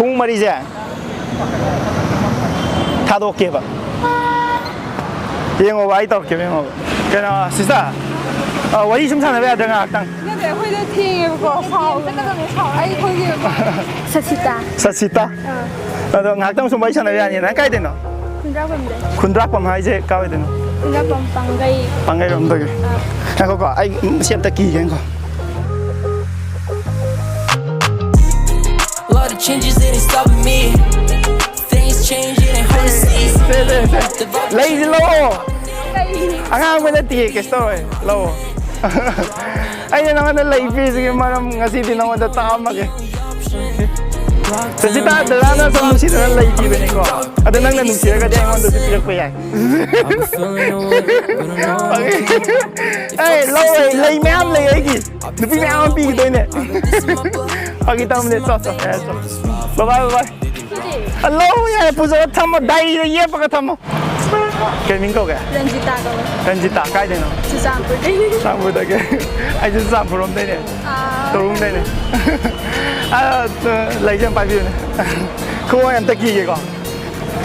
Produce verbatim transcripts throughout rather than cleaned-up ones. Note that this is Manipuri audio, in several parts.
ꯄꯨꯡ ꯃꯔꯤꯁꯦ ꯊꯥꯗꯣꯛꯀꯦꯕ꯫ ꯌꯦꯡꯉꯣꯕ, ꯑꯩ ꯇꯧꯔꯛꯀꯦꯕ, ꯌꯦꯡꯉꯣꯕ꯫ ꯀꯩꯅꯣ, sister, ꯑ, ꯋꯥꯔꯤ ꯁꯨꯝ ꯁꯥꯟꯅꯕ ꯌꯥꯗ꯭ꯔꯥ ꯉꯥꯏꯍꯥꯛꯇꯪ? ꯅꯠꯇꯦ, ꯑꯩꯈꯣꯏꯗꯣ ꯊꯦꯡꯉꯦꯕꯀꯣ, ꯁꯥꯎꯒꯅꯨ꯫ ꯑꯩꯈꯣꯏꯒꯤ ꯁꯁꯤꯇꯥ꯫ ꯁꯁꯤꯇꯥ? ꯑꯥ꯫ ꯑꯗꯣ ꯉꯥꯏꯍꯥꯛꯇꯪ ꯁꯨꯝ ꯋꯥꯔꯤ ꯁꯥꯟꯅꯕ ꯌꯥꯅꯤ? ꯅꯪ ꯀꯥꯏꯗꯩꯅꯣ? ꯈꯨꯟꯗ꯭ꯔꯥꯛꯄꯝꯗꯩ꯫ ꯈꯨꯟꯗ꯭ꯔꯥꯛꯄꯝ ꯍꯥꯏꯁꯦ ꯀꯥꯏꯋꯥꯏꯗꯅꯣ? ꯈꯨꯟꯗ꯭ꯔꯥꯛꯄꯝ ꯄꯥꯡꯒꯩ꯫ ꯄꯥꯡꯒꯩꯔꯣꯝꯗꯒꯤ꯫ ꯑꯥ꯫ ꯉꯥꯏꯈꯣꯀꯣ, ꯑꯩ ꯁꯤ ꯑꯝꯇ ꯀꯤꯒꯦ, ꯉꯥꯏꯈꯣ꯫ A lot of changes, it ain't stopping me. Things changing, ain't hard to see. ꯁꯦ, ꯁꯦ, ꯁꯦ꯫ ꯂꯩꯁꯤ ꯂꯧꯑꯣ꯫ ꯑꯉꯥꯡꯕ ꯅꯠꯇꯤꯌꯦ, ꯀꯩꯁꯨ ꯇꯧꯔꯣꯏ꯫ ꯂꯧꯑꯣ꯫ ꯑꯩꯅ ꯅꯉꯣꯟꯗ ꯂꯩ ꯄꯤꯔꯤꯁꯤꯒꯤ ꯃꯔꯝ ꯉꯁꯤꯗꯤ ꯅꯉꯣꯟꯗ ꯇꯥꯛꯑꯝꯃꯒꯦ꯫ ꯁꯁꯤꯇꯥ, ꯗꯗꯥꯅ ꯁꯨꯝ ꯅꯨꯡꯁꯤꯗꯅ ꯂꯩ ꯄꯤꯕꯅꯤꯀꯣ꯫ ꯑꯗꯣ ꯅꯪꯅ ꯅꯨꯡꯁꯤꯔꯒꯗꯤ ꯑꯩꯉꯣꯟꯗꯁꯨ ꯄꯤꯔꯛꯄ ꯌꯥꯏ꯫ ꯑꯦ, ꯂꯧꯑꯣ, ꯂꯩ ꯃꯌꯥꯝ ꯂꯩ ꯑꯩꯒꯤ꯫ ꯅꯨꯄꯤ ꯃꯌꯥꯝ ꯑꯃ ꯄꯤꯈꯤꯗꯣꯏꯅꯦ꯫ ꯐꯥꯒꯤ ꯇꯧꯕꯅꯦ, ꯆꯣ, ꯆꯣ, ꯑꯦ, ꯆꯣ꯫ Bye bye, bye bye꯫ Hello, ꯌꯥꯔꯦ, ꯄꯨꯖꯔ ꯊꯝꯃꯣ, diary ꯗ ꯌꯦꯞꯄꯒ ꯊꯝꯃꯣ꯫ ꯀꯩ ꯃꯤꯡ ꯀꯧꯒꯦ? ꯔꯟꯖꯤꯇꯥ ꯀꯧꯋꯦ꯫ ꯔꯟꯖꯤꯇꯥ, ꯀꯥꯏꯗꯩꯅꯣ? ꯆꯨꯔꯆꯥꯟꯄꯨꯔꯗꯩ꯫ ꯆꯨꯔꯆꯥꯟꯄꯨꯔꯗꯒꯤ꯫ ꯑꯩꯁꯨ ꯆꯨꯔꯆꯥꯟꯄꯨꯔꯔꯣꯝꯗꯩꯅꯦ꯫ ꯑꯥ꯫ ꯇꯧꯔꯨꯝꯗꯩꯅꯦ꯫ ꯑꯥ, ꯂꯩꯁꯦ ꯑꯝ ꯄꯥꯏꯕꯤꯌꯨꯅꯦ꯫ ꯈꯨꯕꯥꯛ ꯑꯝꯇ ꯀꯤꯒꯦꯀꯣ꯫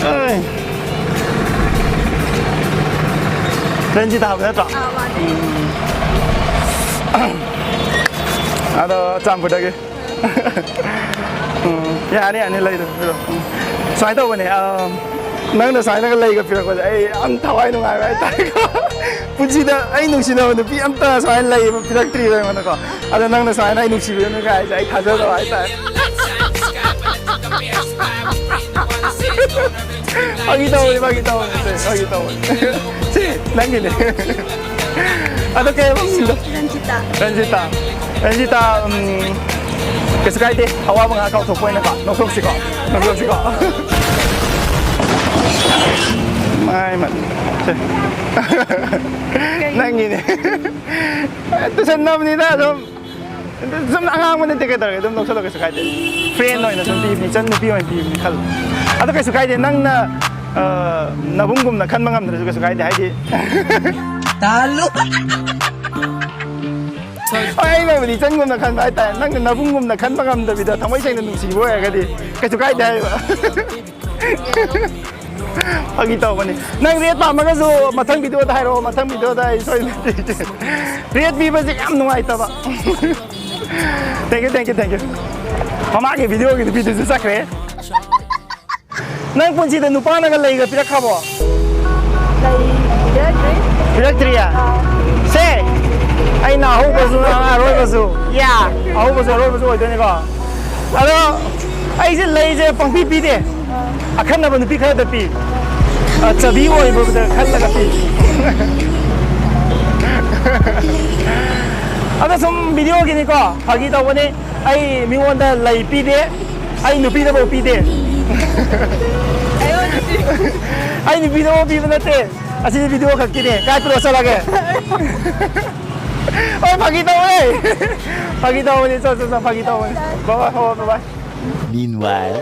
ꯑꯩ꯫ ꯔꯟꯖꯤꯇꯥ ꯍꯥꯏꯕ ꯅꯠꯇ꯭ꯔꯣ? ꯑꯥ, ꯃꯥꯅꯦ꯫ ꯎꯝ꯫ ꯑꯗꯣ ꯆꯨꯔꯆꯥꯟꯄꯨꯔꯗꯒꯤ꯫ ꯎꯝ, ꯌꯥꯅꯤ, ꯌꯥꯅꯤ, ꯂꯩꯔꯣ, ꯂꯩꯔꯣ꯫ ꯎꯝ꯫ ꯁꯨꯃꯥꯏꯅ ꯇꯧꯕꯅꯦ, ꯑ, ꯅꯪꯅ ꯁꯨꯃꯥꯏꯅꯒ ꯂꯩꯒ ꯄꯤꯔꯛꯄꯁꯦ ꯑꯩ ꯌꯥꯝ ꯊꯋꯥꯏ ꯅꯨꯡꯉꯥꯏꯕ ꯍꯥꯏꯇꯥꯔꯦꯀꯣ꯫ ꯄꯨꯟꯁꯤꯗ ꯑꯩ ꯅꯨꯡꯁꯤꯅꯕ ꯅꯨꯄꯤ ꯑꯝꯇ ꯁꯨꯃꯥꯏꯅ ꯂꯩ ꯑꯃ ꯄꯤꯔꯛꯇ꯭ꯔꯤꯕ ꯑꯩꯉꯣꯟꯗꯀꯣ꯫ ꯑꯗꯣ ꯅꯪꯅ ꯁꯨꯃꯥꯏꯅ ꯑꯩ ꯅꯨꯡꯁꯤꯕꯤꯔꯝꯃꯤ ꯀꯥꯏꯁꯦ ꯑꯩ ꯊꯥꯖꯗꯕ ꯍꯥꯏꯇꯥꯔꯦ꯫ ꯐꯥꯒꯤ ꯇꯧꯕꯅꯤ, ꯐꯥꯒꯤ ꯇꯧꯕꯅꯤ, ꯁꯦ, ꯐꯥꯒꯤ ꯇꯧꯕꯅꯤ꯫ ꯁꯤ ꯅꯪꯒꯤꯅꯦ꯫ ꯑꯗꯣ ꯀꯩ ꯍꯥꯏꯕ ꯃꯤꯡꯗꯣ? ꯔꯟꯖꯤꯇꯥ꯫ ꯔꯟꯖꯤꯇꯥ꯫ ꯔꯟꯖꯤꯇꯥ, ꯎꯝ, ꯀꯩꯁꯨ ꯀꯥꯏꯗꯦ꯫ ꯑꯋꯥꯕ ꯉꯥꯏꯍꯥꯛ ꯀꯥꯎꯊꯣꯛꯄ ꯑꯣꯏꯅꯀꯣ꯫ ꯅꯣꯛꯊꯣꯛꯁꯤꯀꯣ꯫ ꯅꯣꯛꯊꯣꯛꯁꯤꯀꯣ꯫ ꯃꯥꯏ ꯃꯥꯏ꯫ ꯁꯦ꯫ ꯅꯪꯒꯤꯅꯦ꯫ ꯇꯨꯁꯟꯅꯕꯅꯤꯗ ꯑꯗꯨꯝ꯫ ꯁꯨꯝ ꯑꯉꯥꯡꯕ ꯅꯠꯇꯦ, ꯀꯩꯗꯧꯔꯒꯦ? ꯑꯗꯨꯝ ꯂꯧꯁꯜꯂꯣ, ꯀꯩꯁꯨ ꯀꯥꯏꯗꯦ꯫ Friend ꯑꯣꯏꯅ ꯁꯨꯝ ꯄꯤꯕꯅꯤ, ꯏꯆꯟ ꯅꯨꯄꯤ ꯑꯣꯏꯅ ꯄꯤꯕꯅꯤ ꯈꯜꯂꯣ꯫ ꯑꯗꯣ ꯀꯩꯁꯨ ꯀꯥꯏꯗꯦ, ꯅꯪꯅ, ꯑ, ꯅꯕꯨꯡꯒꯨꯝꯅ ꯈꯟꯕ ꯉꯝꯗ꯭ꯔꯁꯨ ꯀꯩꯁꯨ ꯀꯥꯏꯗꯦ, ꯍꯥꯏꯗꯤ꯫ ꯇꯥꯍꯜꯂꯨ꯫ ꯍꯣꯏ, ꯑꯩꯅꯕꯨꯗꯤ ꯏꯆꯟꯒꯨꯝꯅ ꯈꯟꯕ ꯍꯥꯏꯇꯥꯔꯦ, ꯅꯪꯅ ꯅꯕꯨꯡꯒꯨꯝꯅ ꯈꯟꯕ ꯉꯝꯗꯕꯤꯗ ꯊꯃꯣꯏ ꯁꯦꯡꯅ ꯅꯨꯡꯁꯤꯕ ꯑꯣꯏꯔꯒꯗꯤ ꯀꯩꯁꯨ ꯀꯥꯏꯗꯦ ꯍꯥꯏꯕ꯫ ꯐꯥꯒꯤ ꯇꯧꯕꯅꯤ꯫ ꯅꯪ ꯔꯦꯠ ꯄꯥꯝꯃꯒꯁꯨ ꯃꯊꯪ ꯚꯤꯗꯤꯑꯣꯗ ꯍꯥꯏꯔꯛꯑꯣ, ꯃꯊꯪ ꯚꯤꯗꯤꯑꯣꯗ ꯑꯩ ꯁꯣꯏꯗꯅ ꯄꯤꯒꯦ꯫ ꯔꯦꯠ ꯄꯤꯕꯁꯦ ꯌꯥꯝ ꯅꯨꯡꯉꯥꯏꯇꯕ꯫ Thank you, thank you, thank you. ꯃꯃꯥꯡꯒꯤ ꯚꯤꯗꯤꯑꯣꯒꯤ ꯅꯨꯄꯤꯗꯨꯁꯨ ꯆꯠꯈ꯭ꯔꯦ꯫ ꯅꯪ ꯄꯨꯟꯁꯤꯗ ꯅꯨꯄꯥꯅꯒ ꯂꯩꯒ ꯄꯤꯔꯛꯈ꯭ꯔꯕꯣ? ꯂꯩ ꯄꯤꯔꯛꯇ꯭ꯔꯤ꯫ ꯄꯤꯔꯛꯇ꯭ꯔꯤꯌꯦ? ꯑꯥ꯫ ꯁꯦ, ꯑꯩꯅ ꯑꯍꯧꯕꯁꯨ ꯑꯔꯣꯏꯕꯁꯨ, ꯌꯥ, ꯑꯍꯧꯕꯁꯨ ꯑꯔꯣꯏꯕꯁꯨ ꯑꯣꯏꯗꯣꯏꯅꯤꯀꯣ꯫ ꯑꯗꯣ ꯑꯩꯁꯦ ꯂꯩꯁꯦ ꯄꯪꯄꯤ ꯄꯤꯗꯦ꯫ ꯑꯥ꯫ ꯑꯈꯟꯅꯕ ꯅꯨꯄꯤ ꯈꯔꯗ ꯄꯤ꯫ ꯑ, ꯆꯕꯤ ꯑꯣꯏꯕꯗ ꯈꯜꯂꯒ ꯄꯤ꯫ ꯑꯗꯣ ꯁꯨꯝ ꯚꯤꯗꯤꯑꯣꯒꯤꯅꯤꯀꯣ, ꯐꯥꯒꯤ ꯇꯧꯕꯅꯤ꯫ ꯑꯩ ꯃꯤꯉꯣꯟꯗ ꯂꯩ ꯄꯤꯗꯦ, ꯑꯩ ꯅꯨꯄꯤꯗꯐꯥꯎ ꯄꯤꯗꯦ꯫ ꯑꯩꯉꯣꯟꯗꯗꯤ꯫ ꯑꯩ ꯅꯨꯄꯤꯗꯐꯥꯎ ꯄꯤꯕ ꯅꯠꯇꯦ, ꯑꯁꯤꯗꯤ ꯚꯤꯗꯤꯑꯣ ꯈꯛꯀꯤꯅꯦ꯫ ꯀꯥꯏ ꯄꯨꯔꯛꯑꯣ ꯆꯠꯂꯒꯦ? ꯍꯣꯏ, ꯐꯥꯒꯤ ꯇꯧꯕꯅꯦ, ꯐꯥꯒꯤ ꯇꯧꯕꯅꯦ, ꯆꯣ, ꯆꯣ, ꯆꯣ, ꯐꯥꯒꯤ ꯇꯧꯕꯅꯦ꯫ ꯕꯥꯏ ꯕꯥꯏ, ꯍꯣꯏ, ꯕꯥꯏ ꯕꯥꯏ꯫ Meanwhile.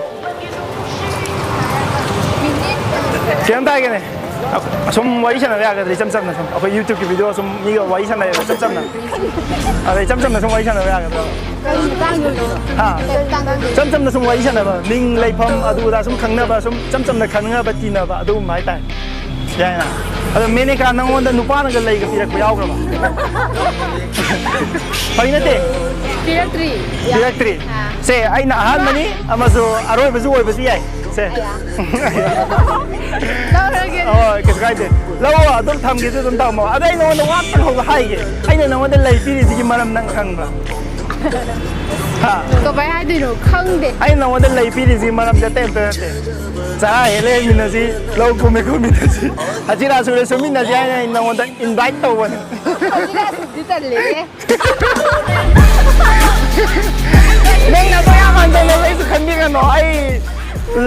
ꯀꯩꯝꯇ ꯍꯥꯏꯒꯦꯅꯦ, ꯑꯁꯨꯝ ꯋꯥꯔꯤ ꯁꯥꯟꯅꯕ ꯌꯥꯒꯗ꯭ꯔꯥ? ꯏꯆꯝ ꯆꯝꯅ ꯁꯨꯝ ꯑꯩꯈꯣꯏ YouTube-ꯀꯤ ꯚꯤꯗꯤꯑꯣ ꯁꯨꯝ ꯃꯤꯒ ꯋꯥꯔꯤ ꯁꯥꯟꯅꯩꯌꯦꯕ, ꯏꯆꯝ ꯆꯝꯅ꯫ ꯑꯗ ꯏꯆꯝ ꯆꯝꯅ ꯁꯨꯝ ꯋꯥꯔꯤ ꯁꯥꯟꯅꯕ ꯌꯥꯒꯗ꯭ꯔꯣ? ꯀꯔꯤ ꯃꯇꯥꯡꯒꯤꯅꯣ? ꯍꯥ? ꯀꯔꯤ ꯃꯇꯥꯡꯒꯤꯅꯣ? ꯏꯆꯝ ꯆꯝꯅ ꯁꯨꯝ ꯋꯥꯔꯤ ꯁꯥꯟꯅꯕ, ꯃꯤꯡ, ꯂꯩꯐꯝ, ꯑꯗꯨ ꯑꯗꯥ ꯁꯨꯝ ꯈꯪꯅꯕ, ꯁꯨꯝ ꯏꯆꯝ ꯆꯝꯅ ꯈꯪꯅꯕ, ꯇꯤꯟꯅꯕ, ꯑꯗꯨꯒꯨꯝꯕ ꯍꯥꯏꯇꯥꯔꯦ꯫ ꯌꯥꯏꯅ? ꯑꯗꯣ ꯃꯦꯅꯦꯀꯥ, ꯅꯪꯉꯣꯟꯗ ꯅꯨꯄꯥꯅꯒ ꯂꯩꯒ ꯄꯤꯔꯛꯄ ꯌꯥꯎꯈ꯭ꯔꯕ? ꯐꯥꯒꯤ ꯅꯠꯇꯦ꯫ ꯄꯤꯔꯛꯇ꯭ꯔꯤ꯫ ꯄꯤꯔꯛꯇ꯭ꯔꯤ꯫ ꯑꯥ꯫ ꯁꯦ, ꯑꯩꯅ ꯑꯍꯥꯟꯕꯅꯤ ꯑꯃꯁꯨ ꯑꯔꯣꯏꯕꯁꯨ ꯑꯣꯏꯕꯁꯨ ꯌꯥꯏ꯫ ꯁꯦ꯫ ꯑꯌꯥ꯫ ꯂꯧꯔꯒꯦ꯫ ꯍꯣꯏ, ꯀꯩꯁꯨ ꯀꯥꯏꯗꯦ꯫ ꯂꯧꯑꯣ, ꯑꯗꯨꯝ ꯊꯝꯒꯦꯁꯨ ꯑꯗꯨꯝ ꯊꯝꯃꯣ꯫ ꯑꯗꯣ ꯑꯩ ꯅꯉꯣꯟꯗ ꯋꯥ ꯑꯃꯇꯪ ꯍꯧꯕ ꯍꯥꯏꯒꯦ꯫ ꯑꯩꯅ ꯅꯉꯣꯟꯗ ꯂꯩ ꯄꯤꯔꯤꯁꯤꯒꯤ ꯃꯔꯝ ꯅꯪ ꯈꯪꯕ꯭ꯔꯥ? ꯍꯥ? ꯀꯃꯥꯏ ꯍꯥꯏꯗꯣꯏꯅꯣ? ꯈꯪꯗꯦ꯫ ꯑꯩꯅ ꯅꯉꯣꯟꯗ ꯂꯩ ꯄꯤꯔꯤꯁꯤꯒꯤ ꯃꯔꯝꯁꯦ ꯑꯇꯩ ꯑꯝꯇ ꯅꯠꯇꯦ꯫ ꯆꯔꯥ ꯍꯦꯜꯂꯦ ꯍꯦꯟꯃꯤꯟꯅꯁꯤ, ꯂꯧ ꯀꯨꯝꯃꯦ ꯀꯨꯝꯃꯤꯟꯅꯁꯤ, ꯍꯖꯤꯔꯥ ꯁꯨꯔꯦ ꯁꯨꯃꯤꯟꯅꯁꯤ ꯍꯥꯏꯅ ꯑꯩ ꯅꯉꯣꯟꯗ invite ꯇꯧꯕꯅꯦ꯫ ꯍꯖꯤꯔꯥ ꯁꯨꯕꯗꯤ ꯇꯜꯂꯦꯍꯦ꯫ ꯅꯪꯅ ꯃꯌꯥꯝ ꯍꯟꯖꯜꯂꯦ, ꯑꯩꯁꯨ ꯈꯟꯕꯤꯒꯅꯣ꯫ ꯑꯩ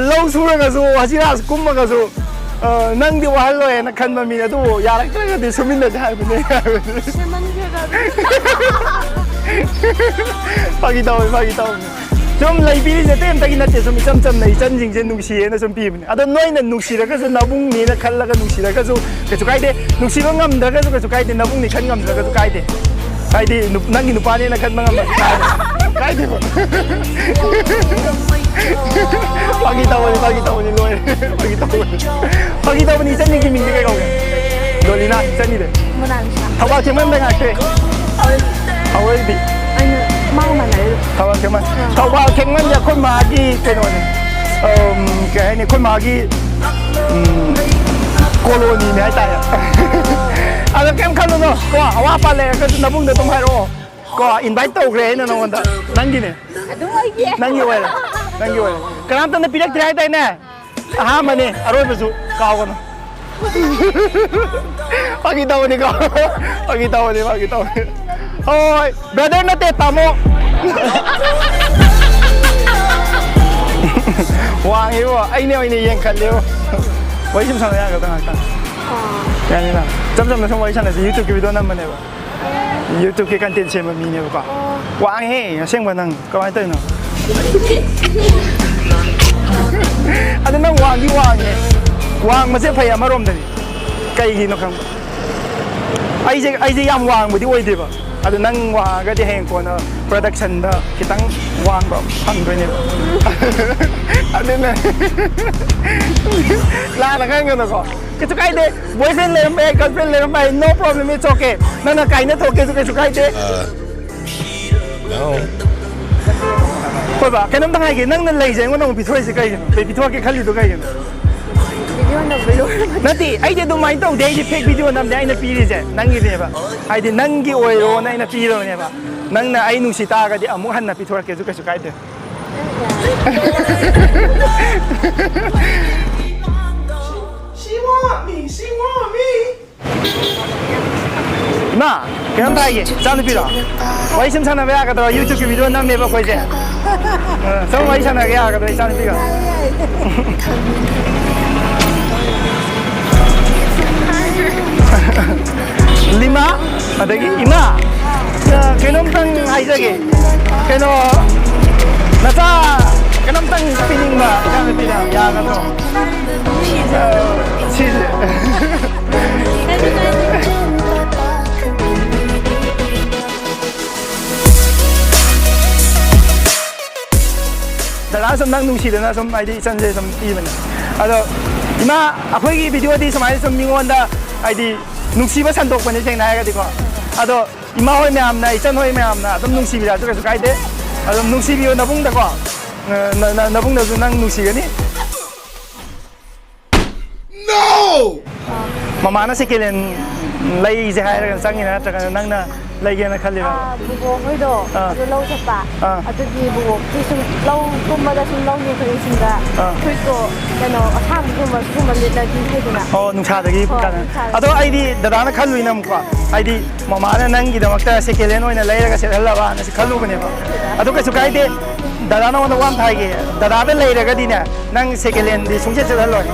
ꯂꯧ ꯁꯨꯔꯒꯁꯨ, ꯍꯖꯤꯔꯥ ꯀꯨꯝꯃꯒꯁꯨ, ꯑ, ꯅꯪꯗꯤ ꯋꯥꯍꯜꯂꯣꯏꯅ ꯈꯟꯕ ꯃꯤꯅꯦ, ꯑꯗꯨꯕꯨ ꯌꯥꯔꯛꯇ꯭ꯔꯒꯗꯤ ꯁꯨꯃꯤꯟꯅꯁꯦ ꯍꯥꯏꯕꯅꯦ꯫ ꯐꯥꯒꯤ ꯇꯧꯕꯅꯤ, ꯐꯥꯒꯤ ꯇꯧꯕꯅꯤ꯫ ꯁꯨꯝ ꯂꯩꯕꯤꯔꯤꯁꯦ ꯑꯇꯩ ꯑꯝꯇꯒꯤ ꯅꯠꯇꯦ, ꯁꯨꯝ ꯏꯆꯝ ꯆꯝꯅ ꯏꯆꯟꯁꯤꯡꯁꯦ ꯅꯨꯡꯁꯤꯌꯦꯅ ꯁꯨꯝ ꯄꯤꯕꯅꯦ꯫ ꯑꯗꯣ ꯅꯣꯏꯅ ꯅꯨꯡꯁꯤꯔꯒꯁꯨ, ꯅꯕꯨꯡꯅꯦꯅ ꯈꯜꯂꯒ ꯅꯨꯡꯁꯤꯔꯒꯁꯨ ꯀꯩꯁꯨ ꯀꯥꯏꯗꯦ, ꯅꯨꯡꯁꯤꯕ ꯉꯝꯗ꯭ꯔꯒꯁꯨ ꯀꯩꯁꯨ ꯀꯥꯏꯗꯦ, ꯅꯕꯨꯡꯅꯤ ꯈꯟ ꯉꯝꯗ꯭ꯔꯒꯁꯨ ꯀꯥꯏꯗꯦ꯫ ꯍꯥꯏꯗꯤ ꯅꯨꯞ- ꯅꯪꯒꯤ ꯅꯨꯄꯥꯅꯦꯅ ꯈꯟꯕ ꯉꯝꯃꯗꯤ ꯀꯥꯏꯗꯦꯕ꯫ ꯐꯥꯒꯤ ꯇꯧꯕꯅꯤ, ꯐꯥꯒꯤ ꯇꯧꯕꯅꯤ, ꯂꯣꯏꯔꯦ꯫ ꯐꯥꯒꯤ ꯇꯧꯕꯅꯤ꯫ ꯐꯥꯒꯤ ꯇꯧꯕꯅꯤ, ꯏꯆꯟꯒꯤ ꯃꯤꯡꯗꯤ ꯀꯩ ꯀꯧꯒꯦ? ꯗꯣꯂꯤꯅꯥ, ꯏꯆꯟꯒꯤꯗꯤ? ꯃꯣꯅꯥꯂꯤꯁꯥ꯫ ꯊꯧꯕꯥꯜ ꯊꯦꯡꯃꯟꯕ ꯉꯥꯛꯇꯦ꯫ ꯑꯋꯣꯏꯕꯤ꯫ ꯑꯩꯅ ꯃꯥꯒ ꯃꯥꯟꯅꯔꯦ꯫ ꯊꯧꯕꯥꯜ ꯊꯦꯡꯃꯟ-, ꯊꯧꯕꯥꯜ ꯊꯦꯡꯃꯟꯁꯦ ꯑꯩꯈꯣꯏ ꯃꯥꯒꯤ ꯀꯩꯅꯣꯅꯦ꯫ ꯑꯝ, ꯀꯩ ꯍꯥꯏꯅꯤ, ꯑꯩꯈꯣꯏ ꯃꯥꯒꯤ, ꯎꯝ, ꯀꯣꯂꯣꯅꯤꯅꯦ ꯍꯥꯏꯇꯥꯔꯦ꯫ ꯑꯗꯣ ꯀꯩꯝ ꯈꯜꯂꯨꯅꯣ ꯀꯣ, ꯑꯋꯥꯠ ꯑꯄꯥ ꯂꯩꯔꯒꯁꯨ ꯅꯕꯨꯡꯗ ꯑꯗꯨꯝ ꯍꯥꯏꯔꯛꯑꯣ ꯀꯣ꯫ ꯏꯟꯚꯥꯏꯠ ꯇꯧꯈ꯭ꯔꯦ ꯑꯩꯅ ꯅꯉꯣꯟꯗ꯫ ꯅꯪꯒꯤꯅꯦ꯫ ꯑꯗꯨꯝ ꯑꯣꯏꯒꯦ꯫ ꯅꯪꯒꯤ ꯑꯣꯏꯔꯦ꯫ ꯅꯪꯒꯤ ꯑꯣꯏꯔꯦ꯫ ꯀꯅꯥꯝꯇꯅ ꯄꯤꯔꯛꯇ꯭ꯔꯦ ꯍꯥꯏꯗꯥꯏꯅꯦ? ꯑꯍꯥꯟꯕꯅꯤ, ꯑꯔꯣꯏꯕꯁꯨ ꯀꯥꯎꯒꯅꯨ꯫ ꯐꯥꯒꯤ ꯇꯧꯕꯅꯤꯀꯣ꯫ ꯐꯥꯒꯤ ꯇꯧꯕꯅꯤ, ꯐꯥꯒꯤ ꯇꯧꯕꯅꯤ꯫ ꯍꯣꯏ, ꯕ꯭ꯔꯗꯔ ꯅꯠꯇꯦ, ꯇꯥꯃꯣ꯫ ꯋꯥꯡꯉꯤꯕꯣ, ꯑꯩꯅ ꯑꯣꯏꯅ ꯌꯦꯡꯈꯠꯂꯦꯕꯣ꯫ ꯋꯥꯔꯤ ꯁꯨꯝ ꯁꯥꯟꯅ ꯌꯥꯒꯗ꯭ꯔꯥ ꯉꯥꯛꯇꯪ? ꯌꯥꯅꯤꯅ? ꯏꯆꯝ ꯆꯝꯅ ꯁꯨꯝ ꯋꯥꯔꯤ ꯁꯥꯟꯅꯁꯤ, YouTube-ꯀꯤ ꯚꯤꯗꯤꯑꯣ ꯅꯝꯕꯅꯦꯕ꯫ YouTube-ꯀꯤ content ꯁꯦꯝꯕ ꯃꯤꯅꯦꯕꯀꯣ꯫ ꯋꯥꯡꯉꯦꯍꯦ, ꯑꯁꯦꯡꯕ ꯅꯪ꯫ ꯀꯃꯥꯏꯅ ꯇꯧꯔꯤꯅꯣ? ꯑꯗꯨ ꯅꯪ ꯋꯥꯡꯗꯤ ꯋꯥꯡꯉꯦ꯫ ꯋꯥꯡꯕꯁꯦ ꯐꯩ ꯑꯃꯔꯣꯝꯗꯗꯤ꯫ ꯀꯩꯒꯤꯅꯣ ꯈꯪꯕ? ꯑꯩꯁꯦ, ꯑꯩꯁꯦ ꯌꯥꯝ ꯋꯥꯡꯕꯗꯤ ꯑꯣꯏꯗꯦꯕ꯫ ꯑꯗꯨ ꯅꯪ ꯋꯥꯡꯉꯒꯗꯤ ꯍꯌꯦꯡ ꯀꯣꯟꯅ production-ꯗ ꯈꯤꯇꯪ ꯋꯥꯡꯕ ꯐꯪꯗꯣꯏꯅꯦꯕ꯫ ꯑꯗꯨꯅ ꯂꯥꯟꯅ ꯈꯟꯒꯅꯨꯀꯣ꯫ ꯀꯩꯁꯨ ꯀꯥꯏꯗꯦ꯫ Boyfriend ꯂꯩꯔꯝꯕ ꯌꯥꯏ, girlfriend ꯂꯩꯔꯝꯕ ꯌꯥꯏ, no problem, it's okay. ꯅꯪꯅ ꯀꯥꯏꯅ ꯊꯣꯛꯀꯦꯁꯨ ꯀꯩꯁꯨ ꯀꯥꯏꯗꯦ꯫ No. ꯍꯣꯏ ꯕꯥ, ꯀꯩꯅꯣꯝꯇ ꯍꯥꯏꯒꯦ, ꯅꯪꯅ ꯂꯩꯁꯦ ꯑꯩꯉꯣꯟꯗ ꯑꯃꯨꯛ ꯄꯤꯊꯣꯔꯛꯏꯁꯦ ꯀꯩꯒꯤꯅꯣ? ꯀꯩ ꯄꯤꯊꯣꯔꯛꯀꯦ ꯈꯜꯂꯤꯗꯣ ꯀꯩꯒꯤꯅꯣ? ꯚꯤꯗꯤꯑꯣ ꯅꯝꯕ ꯂꯣꯏꯔꯕ ꯅꯠꯇꯦ, ꯑꯩꯗꯤ ꯑꯗꯨꯃꯥꯏꯅ ꯇꯧꯗꯦ, ꯑꯩꯗꯤ fake video ꯅꯝꯗꯦ, ꯑꯩꯅ ꯄꯤꯔꯤꯁꯦ ꯅꯪꯒꯤꯅꯦꯕ꯫ ꯍꯥꯏꯗꯤ ꯅꯪꯒꯤ ꯑꯣꯏꯔꯣꯅ ꯑꯩꯅ ꯄꯤꯔꯕꯅꯦꯕ꯫ ꯅꯪꯅ ꯑꯩ ꯅꯨꯡꯁꯤ ꯇꯥꯔꯒꯗꯤ ꯑꯃꯨꯛ ꯍꯟꯅ ꯄꯤꯊꯣꯔꯛꯀꯦꯁꯨ ꯀꯩꯁꯨ ꯀꯥꯏꯗꯦ꯫ She want me, she want me. ꯏꯃꯥ, ꯀꯩꯅꯣꯝ ꯍꯥꯏꯒꯦ, ꯏꯆꯥꯅꯨꯄꯤꯔꯣ? ꯋꯥꯔꯤ ꯁꯨꯝ ꯁꯥꯟꯅꯕ ꯌꯥꯒꯗ꯭ꯔꯣ? YouTube-ꯀꯤ video ꯅꯝꯃꯦꯕ ꯑꯩꯈꯣꯏꯁꯦ꯫ ꯑ, ꯁꯨꯝ ꯋꯥꯔꯤ ꯁꯥꯟꯅꯒꯦ ꯌꯥꯒꯗ꯭ꯔꯣ, ꯏꯆꯥꯅꯨꯄꯤꯒ? ꯂꯤꯃꯥ, ꯑꯗꯒꯤ ꯏꯃꯥ, ꯑ, ꯀꯩꯅꯣꯝꯇꯪ ꯍꯥꯏꯖꯒꯦ꯫ ꯀꯩꯅꯣ, ꯅꯆꯥ ꯀꯩꯅꯣꯝꯇꯪ ꯄꯤꯅꯤꯡꯕ ꯏꯆꯥꯅꯨꯄꯤꯗ ꯌꯥꯒꯗ꯭ꯔꯣ? ꯑ, ꯁꯤꯁꯦ꯫ ꯗꯗꯥ ꯁꯨꯝ ꯅꯪ ꯅꯨꯡꯁꯤꯗꯅ ꯁꯨꯝ ꯍꯥꯏꯗꯤ ꯏꯆꯟꯁꯦ ꯁꯨꯝ ꯄꯤꯕꯅꯦ꯫ ꯑꯗꯣ ꯏꯃꯥ, ꯑꯩꯈꯣꯏꯒꯤ ꯚꯤꯗꯤꯑꯣꯗꯤ ꯁꯨꯃꯥꯏꯅ ꯁꯨꯝ ꯃꯤꯉꯣꯟꯗ ꯍꯥꯏꯗꯤ ꯅꯨꯡꯁꯤꯕ ꯁꯟꯗꯣꯛꯄꯅꯦ ꯁꯦꯡꯅ ꯍꯥꯏꯔꯒꯗꯤꯀꯣ꯫ ꯑꯗꯣ ꯏꯃꯥ ꯍꯣꯏ ꯃꯌꯥꯝꯅ, ꯏꯆꯟ ꯍꯣꯏ ꯃꯌꯥꯝꯅ ꯑꯗꯨꯝ ꯅꯨꯡꯁꯤꯕꯤꯔꯛꯑꯁꯨ ꯀꯩꯁꯨ ꯀꯥꯏꯗꯦ꯫ ꯑꯗꯨꯝ ꯅꯨꯡꯁꯤꯕꯤꯌꯣ ꯅꯕꯨꯡꯗꯀꯣ꯫ ꯅ- ꯅ- ꯅ- ꯅꯕꯨꯡꯅꯁꯨ ꯅꯪ ꯅꯨꯡꯁꯤꯒꯅꯤ꯫ No! ꯃꯃꯥꯅ ꯁꯦꯀꯦꯟ ꯍꯦꯟ ꯂꯩꯁꯦ ꯍꯥꯏꯔꯒ ꯆꯪꯉꯤꯔꯥ ꯅꯠꯇ꯭ꯔꯒꯅ ꯅꯪꯅ ꯂꯩꯒꯦꯅ ꯈꯜꯂꯤꯔꯥ? ꯑꯥ, ꯕꯨꯕꯣꯛ ꯍꯣꯏꯗꯣ ꯑꯥ꯫ ꯑꯗꯨ ꯂꯧ ꯆꯠꯄ꯫ ꯑꯥ꯫ ꯑꯗꯨꯒꯤ ꯕꯨꯕꯣꯛꯀꯤ ꯁꯨꯝ ꯂꯧ ꯀꯨꯝꯕꯗ ꯁꯨꯝ ꯂꯧ ꯌꯦꯡꯊꯣꯛ ꯌꯦꯡꯁꯤꯟꯗ ꯑꯥ꯫ ꯐꯨꯔꯤꯠꯇꯣ ꯀꯩꯅꯣ ꯑꯁꯥꯡꯕꯒꯨꯝꯕ ꯁꯤꯒꯨꯝꯕ ꯂꯤꯠꯂꯗꯤ ꯐꯩꯗꯅ꯫ ꯑꯣ, ꯅꯨꯡꯁꯥꯗꯒꯤ ꯍꯣꯏ, ꯀꯥꯟꯅ-, ꯅꯨꯡꯁꯥꯗꯒꯤ꯫ ꯑꯗꯣ ꯑꯩꯗꯤ ꯗꯗꯥꯅ ꯈꯜꯂꯨꯏꯅ ꯑꯃꯨꯛꯀꯣ, ꯍꯥꯏꯗꯤ ꯃꯃꯥꯅ ꯅꯪꯒꯤꯗꯃꯛꯇ ꯁꯦꯀꯦꯟ ꯍꯦꯟ ꯑꯣꯏꯅ ꯂꯩꯔꯒ ꯁꯦꯠꯍꯜꯂꯕꯅ ꯈꯜꯂꯨꯕꯅꯦꯕ꯫ ꯑꯗꯣ ꯀꯩꯁꯨ ꯀꯥꯏꯗꯦ, ꯗꯗꯥ ꯅꯉꯣꯟꯗ ꯋꯥ ꯑꯃ ꯍꯥꯏꯒꯦ, ꯗꯗꯥꯗ ꯂꯩꯔꯒꯗꯤꯅꯦ ꯅꯪ ꯁꯦꯀꯦꯟ ꯍꯦꯟꯗꯤ ꯁꯨꯡꯁꯦꯠ ꯁꯦꯠꯍꯜꯂꯣꯏ꯫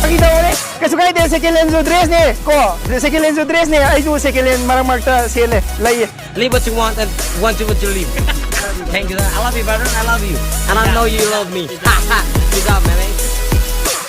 ꯐꯥꯒꯤ ꯇꯧꯕꯅꯦ, ꯀꯩꯁꯨ ꯀꯥꯏꯗꯦ, ꯁꯦꯀꯦꯟ ꯍꯦꯟꯁꯨ ꯗ꯭ꯔꯦꯁꯅꯦ ꯀꯣ, ꯁꯦꯀꯦꯟ ꯍꯦꯟꯁꯨ ꯗ꯭ꯔꯦꯁꯅꯦ, ꯑꯩꯁꯨ ꯁꯦꯀꯦꯟ ꯍꯦꯟ ꯃꯔꯛ ꯃꯔꯛꯇ ꯁꯦꯠꯂꯦ, ꯂꯩꯌꯦ꯫ Live what you want and want to what you live. Thank you. I love you, brother. I love you. And I know you love me. Peace out, man.